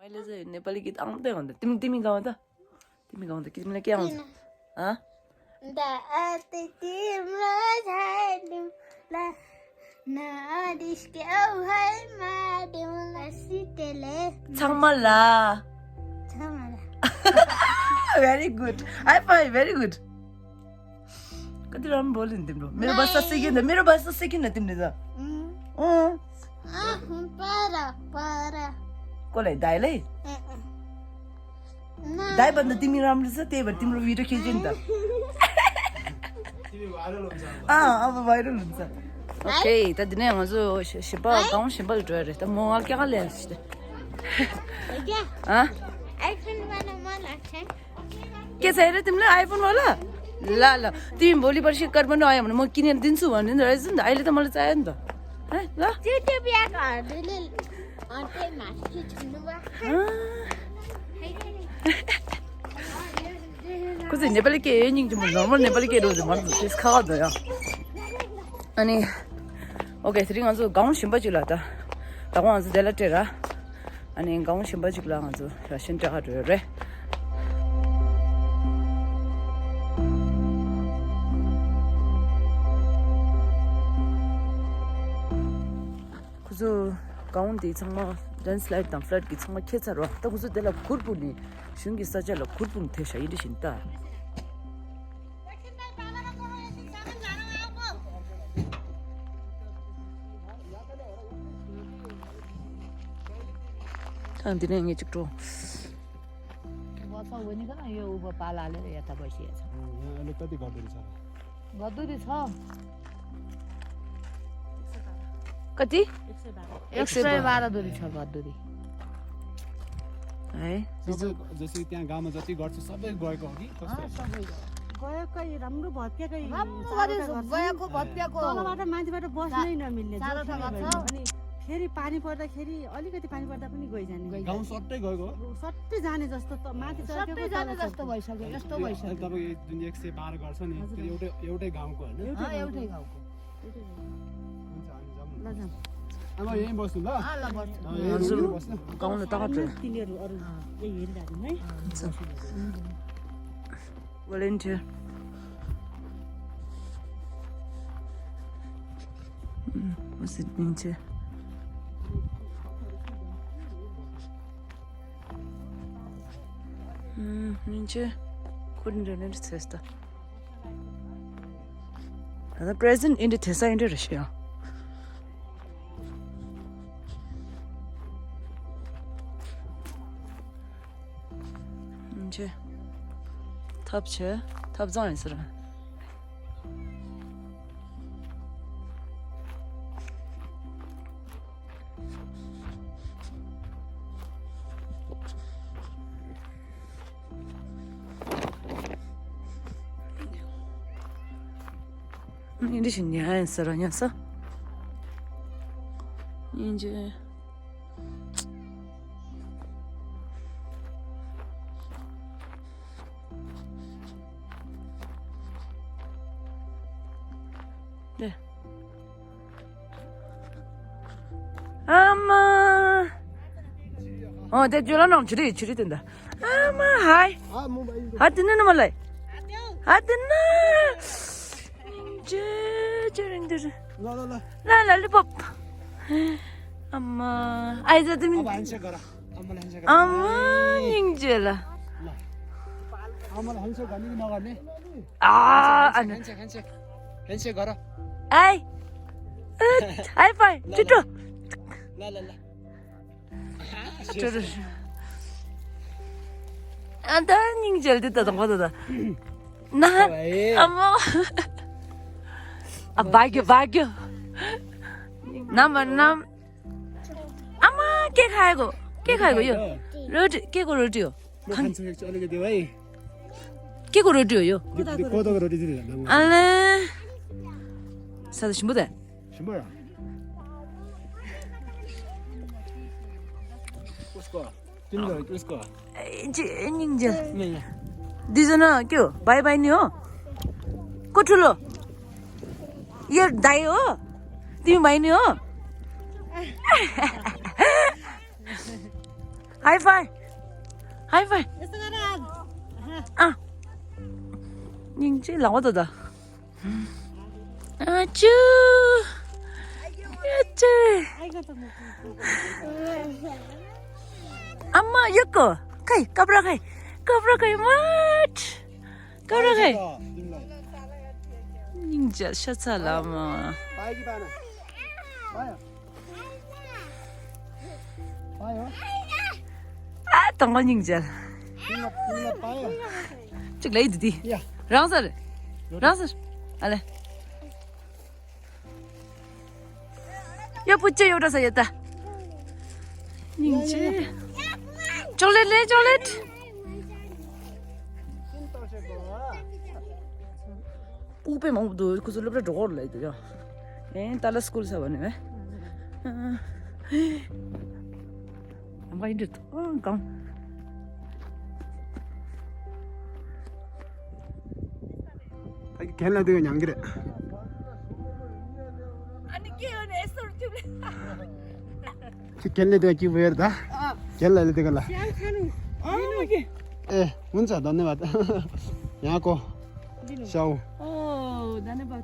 अहिले चाहिँ नेपाली गीत आउँदै भन्दा तिमी गाउँ त तिमी गाउँ त तिमीलाई के आउँछ छमला very good high five very good कति राम्रो बोल्यो नि तिम्रो मेरो बस सिकिन तिमीले त कसलाई दाइलाई दाइ भन्दा तिमी राम्रो छ त्यही भएर तिम्रो भिडियो खिच्यो नि त अब भाइरल हुन्छ ओके त दिनै हजुर सिम्पल गाउँ सिम्पल ड्रेस त म क्या ल्याएँ के छ अरे तिमीलाई आइफोन होला ल ल तिमी भोलि पर्सि काठमाडौँ आयो भने म किनेर दिन्छु भन्ने रहेछ नि त अहिले त मलाई चाहियो नि त ल कसै नेपाली के नर्मल नेपाली के रोज त्यस खाँदैन अनि 오케이 드링 아주 가운 신바지라다 다고 아주 델라테라 아니 가운 신바지라 아주 신자가 되래 그저 가운데 정말 랜슬라이드 단 플랫 기 정말 캐차로 또 그저 델라 굴분이 신기 사절로 굴분 대샤 이르신다 दिने ये चिकटो बसा वनी kana यो उप पालाले यता बसिएछ अहिले कति गदुरी छ कति 112 दुरी छ गदुरी है जसै त्यहाँ गाउँमा जति गर्छ सबै गएको हो कि सबै गएकै राम्रो भत्याकै गएको भत्याको तलबाट मान्छेबाट बस्नै नमिल्ने अनि फेरि पानी पर्दाखेरि अलिकति पानी पर्दा पनि गइजाने गाउँ सट्टै गएको सट्टै जाने जस्तो त माथि सट्टै जाने जस्तो भइसक्यो यस्तो भइसक्यो तपाईँ जुन 112 गर्छ नि त्यो एउटै गाउँको हैन एउटै गाउँको ल जाम अब यही बस्नु ल ल बस्नु गाउँले तकट तिनीहरु अरु यही हेरिराख्नु है volunteer what's it mean to ninja couldn't do it sister the present in the tesa in the Russia ninja top zone is it 이리 신기한 사람이었어? 이제 네. 아마 대줄아 놈 줄이 된다. 아마 하이. 하드는 말래. 하드는 라라라라라라리팝 엄마 아이자드민 엄마 닝젤라 엄마는 한식 아니고 나가네 아니 한식 가라 아이 하이파이 쭈쭈 라라라 쭈쭈 안다 닝젤 됐다 동거다 나 엄마 भाग्यो नाम आमा के खाएको यो रोटी के को रोटी हो के को रोटी हो यो कोदोको रोटी दिनु अले सादा शिम्बुदा शिम्बुरा उसको तिम्रो उसको निङजे दिजना के हो बाइ बाइ नि हो को ठुलो यो दाइ हो तिमी भाइ नि हो High five. High five. Ah. Nhìn chứ lão rồi đó. À chú. Chú. Amma yako. Kai, kabra kai. Kabra kai mat. Kabra kai. Nhìn chứ sao lắm. Bye bye. Bye. Bye. À, tao ngon nhìn chứ. Bye. Chắc lấy đi. Yeah. Rang sao? Rang sao? Ale. Ya pucha yo rasa ya ta. Nhìn chứ. Chocolate le chocolate. Upe mau do ku zulu bra dor lai de. Tala school sa bane me. Am going to come. 갤라드가 양기래. 아니 깨어네 소리 저 갤라드가 기부여다. 갤라드가 라. 이게. 에, 문자 너네 왔다. 야고. 샤오. 나는 봐.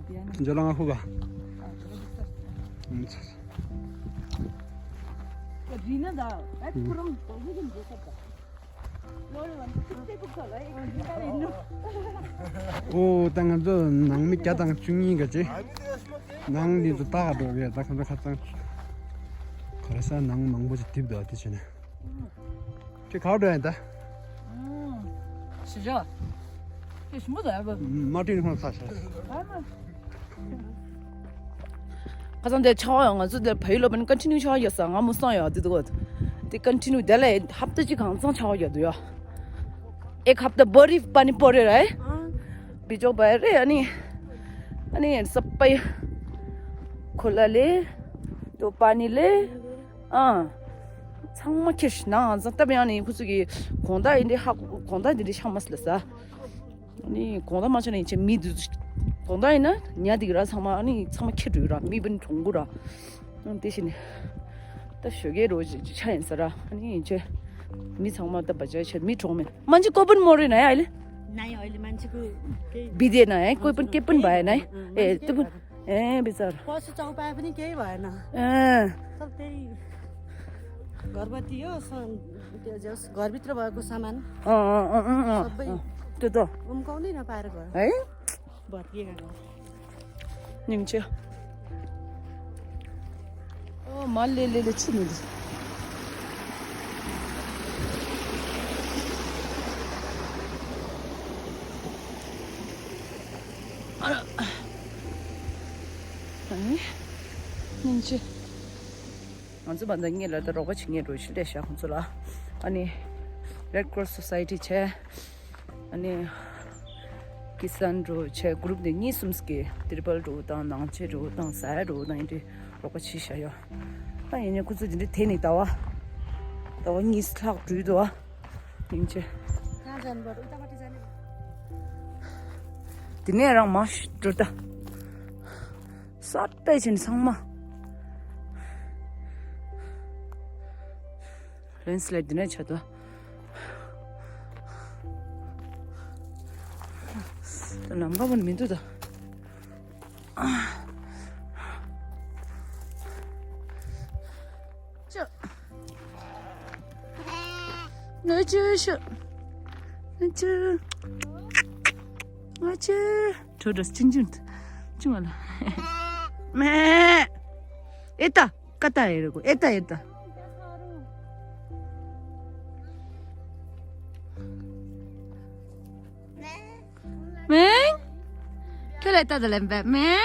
미안해. 저랑하고 가. 리나다. 그럼 거기 좀 됐었다. 오, 땅은 저 낭미 깨당 중인 거지. 낭리도 따가도 왜 딱한번 갔다. 그래서 낭 망보지 팁도 어디 지네. 저 가도 된다. 是这。这什么的不？ 마틴 형 사실. 가산대 차와요. 저들 배로 번 continue 차와였어. 아무 상야 되도. 데 continue 될래 합도지 강성 차와야도요. एक हफ्ता बरी पानी परेर है बिजो भएर अनि सबै खोलाले त्यो पानीले छाङमा खेस्न जतबै अनि खुसुकी खोंदा इन्डे खोंदा दिदि समस्लस अनि खोंदा माछने इचे मिदु खोंदा हैन न्यादिगरा छाङमा अनि छाङमा खेदुरा मि पनि ढुंगुरा अनि त्यसैले त सुगे रोज छाइन्सरा अनि इचे मी छाङमा त बजाय छ मी ठोमे मान्छे को पनि मरेन है अहिले नाइ अहिले मान्छेको बिदेन है कोही पनि के पनि भएन है ए त्यो ए बिचार पशु चौपाए पनि केही भएन सब त्यही घरबत्ती हो त्यो जस घरभित्र भएको सामान सबै त्यो त उम्काउनै नपाएर गयो है भत्किएको निम्छ ओ मल्लेले छिनि 아니, ninja. 먼저 반장이라 들어가 친구로 실례셔 혼자라. 아니, Red Cross Society 체 아니 kisanro che group de ni sumske triple ro da nang che ro da sa ro da inde ro ka chi sha yo. 아니, 네 kuzu de 테니 다와. 다와 ni slak ru do. ninja. कहाँ जानुपर्छ उतापट्टि जाने दिने랑 마시 들다. सट्टै छिन् सँगमा landslide दिनै छ त लम्बा पनि मिल्दो त 저러스 찡찡 찡얼라 매 에따 까따 이러고 에따 매 그래 따들 램베 매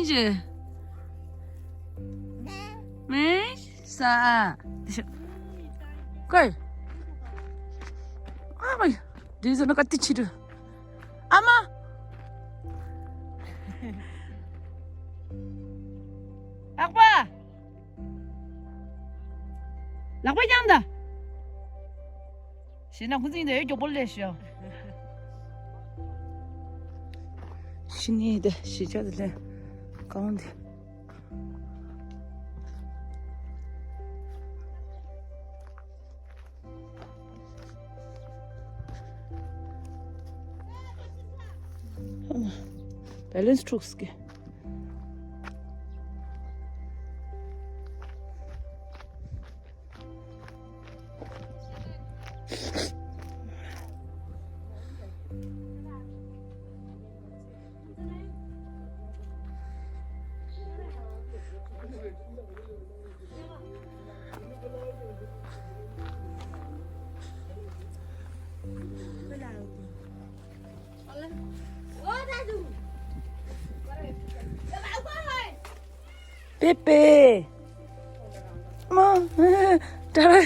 이제 매 사 걸 아이 뒤에서 같이 치르 아마 아빠 라고 얘기한다 신랑 군생인데 여기 볼래시오 신이데 시자들래 가운데 밸런스 촉스게. Pepe. Mom. Tara.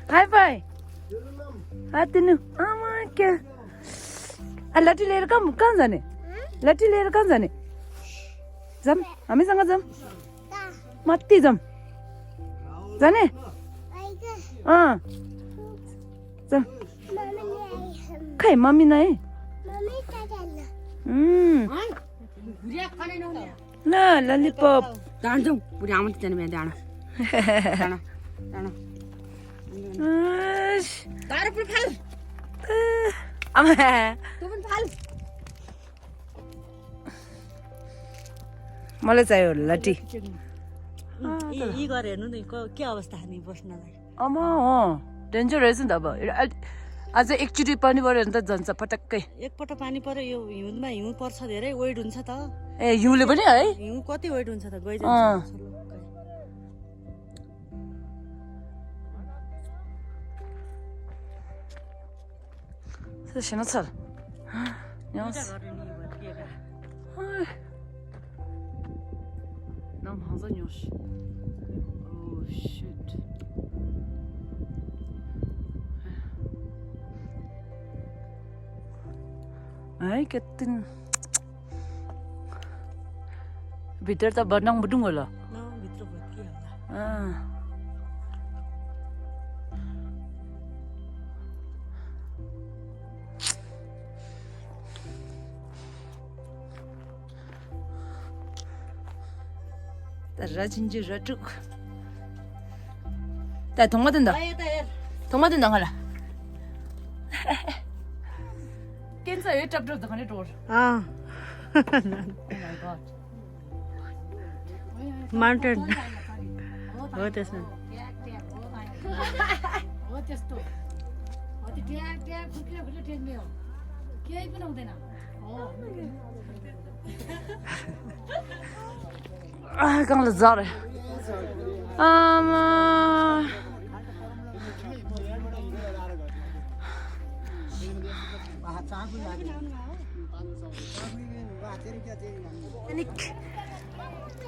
Hi bye. Atinu. Ama क्या? लाठी लिएर कहाँ जाने? लाठी लिएर कहाँ जाने? जाम हामीसँग जाम. माथि जाम. जाने? जाम. खै मम्मी नै? ल ललिपप. जान्छौँ पुरा आउँछ जाने बिहान जान. जान. जान. तारो पनि फाल. आमा तँ पनि फाल. मलाई चाहियो लाठी. यी गरे हेर्नु नि के अवस्था नि बस्नलाई. अमा हो डेन्जर रहेछ नि त अब. आज एकचोटि पानी पर्यो भने त जान्छ पटक्कै. एकपल्ट पानी पर्यो यो हिउँदमा हिउँ पर्छ धेरै वेट हुन्छ त. ए हिउँले पनि है? हिउँ कति वेट हुन्छ त गइजान्छ.这行了，娘死。能跑着牛屎。Oh shit。哎，कति भित्र त बनाङ बुडुङ होला. भित्र भत्की होला. 라진지 라쭉. 나 동마든다. 동마든다 갈라. 캔서 왜 잡잡도 가네 door. Oh my god. Mountain. हो त्यसमा. हो त्यस्तो. हो त्यो ट्याग ट्याग फुक्रे फुक्रे टेक्ने हो. केही पनि हुँदैन. हो. Kan lazare. Ama.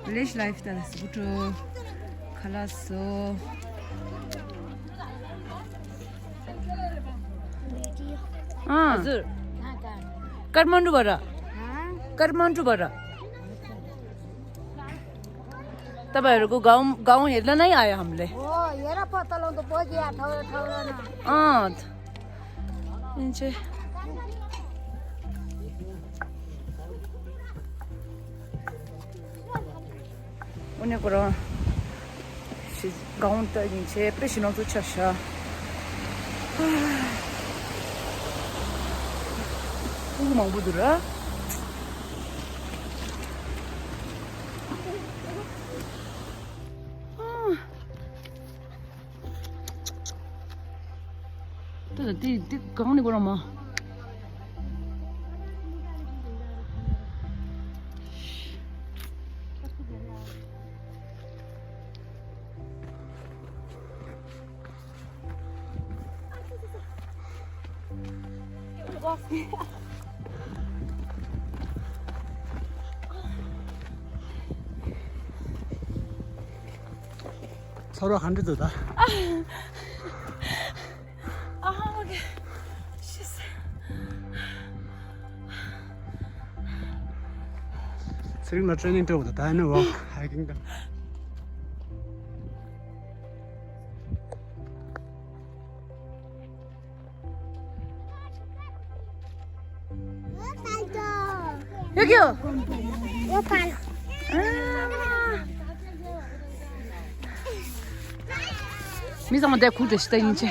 Village lifestyle buto khalaso. हजुर काठमाडौँबाट काठमाडौँबाट तपाईहरुको गाउँ हेर्न नै आयो हामीले. हो हेर पत्ता लाउँदा बजिया ठौरा चाहिँ Une però si gaunta dice presino tu c'ascia. Mau budura? Di gauni gua ma. 서로 간지도다. 지금 training 때보다 다는 거 하이킹 다. 여기요. 오팔. 아. 미상은 내 구대 시다 인체.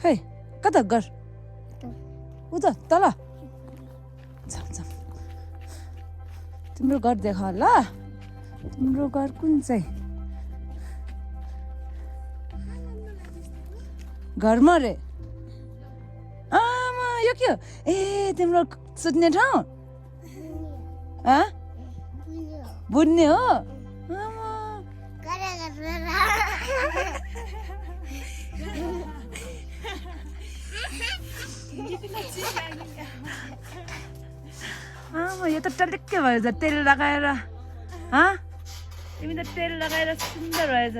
Hey, कता घर उता तल छम छम तिम्रो घर देखा ल तिम्रो घर कुन चाहिँ घरमा रे आमा यो के हो ए तिम्रो सुत्ने ठाउँ बुन्ने हो आमा आमा यो त टल्लिक्कै भएछ तेल लगाएर तिमी त तेल लगाएर सुन्दर भएछ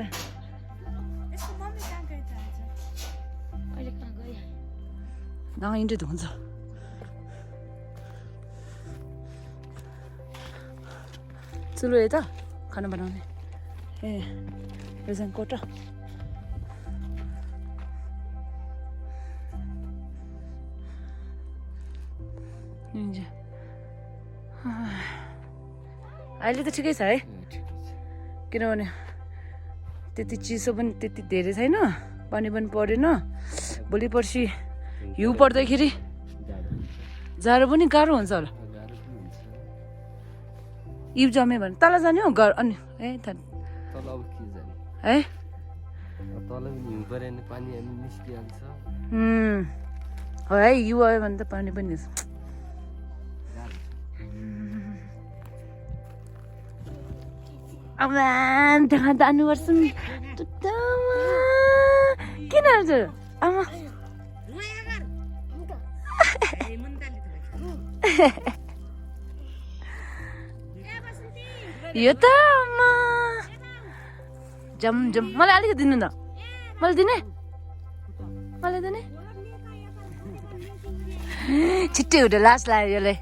नाम इन्टे त हुन्छ चुलो यता खाना बनाउने ए रेजन कोटा अहिले त ठिकै छ है किनभने त्यति चिसो पनि त्यति धेरै छैन पानी पनि परेन भोलि पर्सि हिउँ पर्दाखेरि जाडो पनि गाह्रो हुन्छ होला हिउँ जम्यो भने तल जाने हो घर अनि है तल अब के जाने है तल पनि हिउँ पऱ्यो भने पानी निस्किहाल्छ हो है हिउँ आयो भने त पानी पनि अब त्यहाँ जानुपर्छ नि किन आमा यो त आमा जम जम मलाई अलिकति दिनु न मलाई दिने मलाई दिने छिट्टै हुँदा लास लाग्यो यसलाई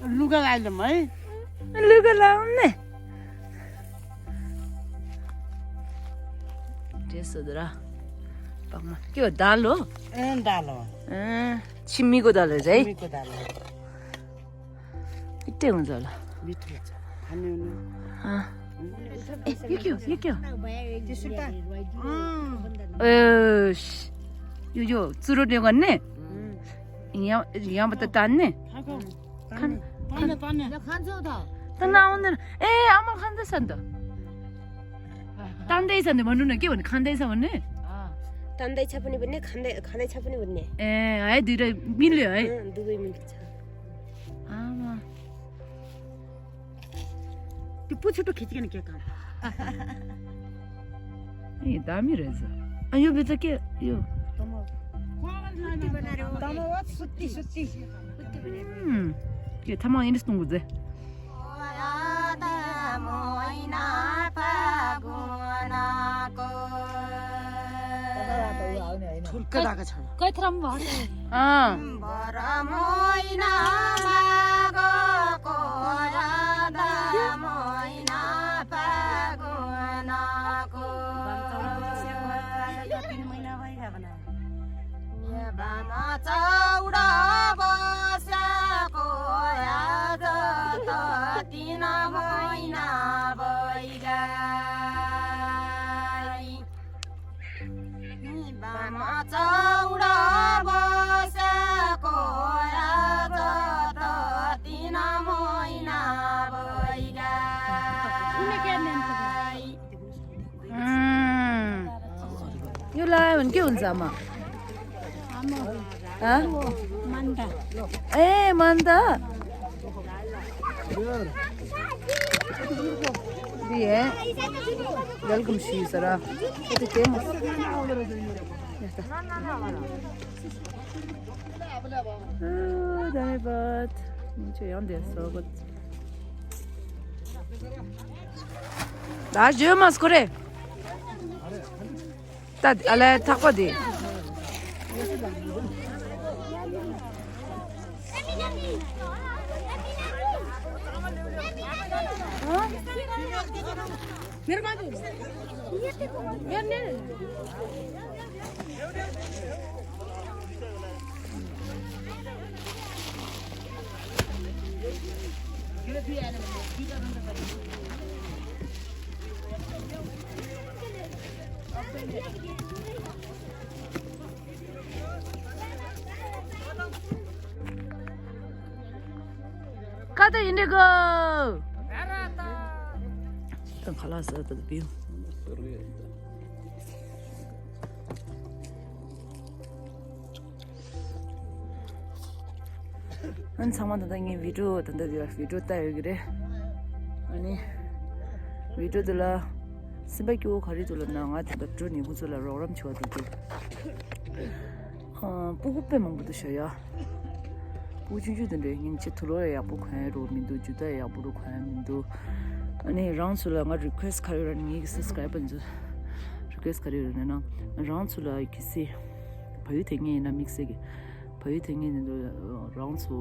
लुगा लगाइदिउँ है लुगा लाउने त्यसो र के हो दाल हो दाल हो छिम्मीको दाल रहेछ है दाल मिठै हुन्छ होला मिठो छ खाने यो के हो यो चुरोट्यो गर्ने यहाँबाट तान्ने तान्न आउँदैन ए आमा खाँदैछ नि त तान्दैछ नि भन्नु न के भन्नु खाँदैछ भन्ने तान्दैछ पनि भन्ने खाँदैछ पनि भन्ने ए है दुइटै मिल्यो है दुवै मिल्छ आमा त्यो पुछुटो खिच्किन के काम ए दामी रहेछ यो बेच के यो के थामा यस्तो गुजे चौडा बस्याको आज त 3 महिना भइगई बामा चौडा बस्याको आज त 3 महिना भइगई यो लायो भने के हुन्छ आमा ए मान्दा दिए welcome शीसरा itu temos ya está dami bat nicho yan de sogot dar mas kore tad ala takodi मेरो बाजु हेर्ने कता हिँडेको एकदम खलास छ त भ्यू अनि सामान त यहाँ भिडियो तायो अनि भिडियो तुला सिबाइको खरिदुल नागा तिबट्रो नि बुजुला रौरम छोदु पुगुप्पे मंगबुदुशया पुजुजुदले यिनचे थुलो या पुखारो मिन्दु जुदा या बुरु खाया मिन्दु अनि राउन्डसुला ग रिक्वेस्ट गरेर नि सब्स्क्राइब हुन्छ रिक्वेस्ट गरेर न राउन्डसुला किसी भयो थिङे न मिक्सेगे भयो थिङे राउन्डसु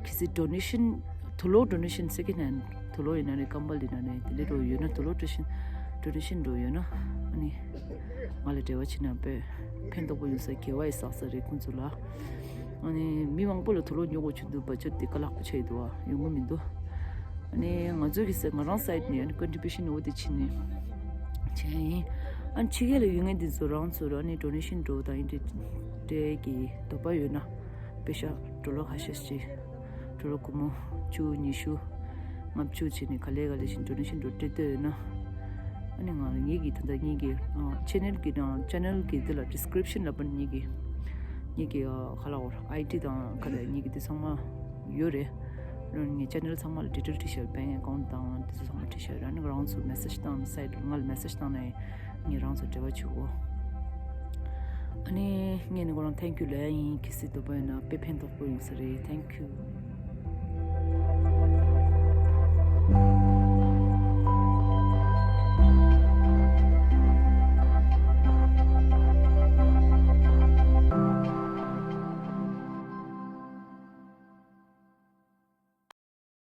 किसी डोनेसन थुलो डोनेसन सेकेन्ड ह्यान्ड थुलो इनाने कम्बल दिनाने दिले रो यो न थुलो डोनेसन रो यो न अनि मैले त्यो छिन पे फेन्तो बोयु से केवाइ ससरे कुन्चुला अनि मिवाङ पोलो थुलो न्योगो छुदु बजेट दे कला कुछ छैदो यो मिन्दो अनि ngaju gise ngara side ni ani contribution odi chini chai an chigele yunga di zoran so ani donation do da indi de gi to pa yuna pesha tolo khashchi tolo kumo chu ni shu ngam chu chini khale gale shin donation do te na ani ngal ni gi thanda ni gi channel gi de la description la ban ni gi khala id da khala ni gi de sama yore 런이 채널 상말 디테일 티셔츠 뱅 어카운트 다운 디스 상말 티셔츠 런 그라운드 메시지 다운 사이트 말 메시지 다운에 니랑서 되어 주고 아니 얘는 그런 땡큐 레인 키스도 보이나 페펜도 보이는 소리 땡큐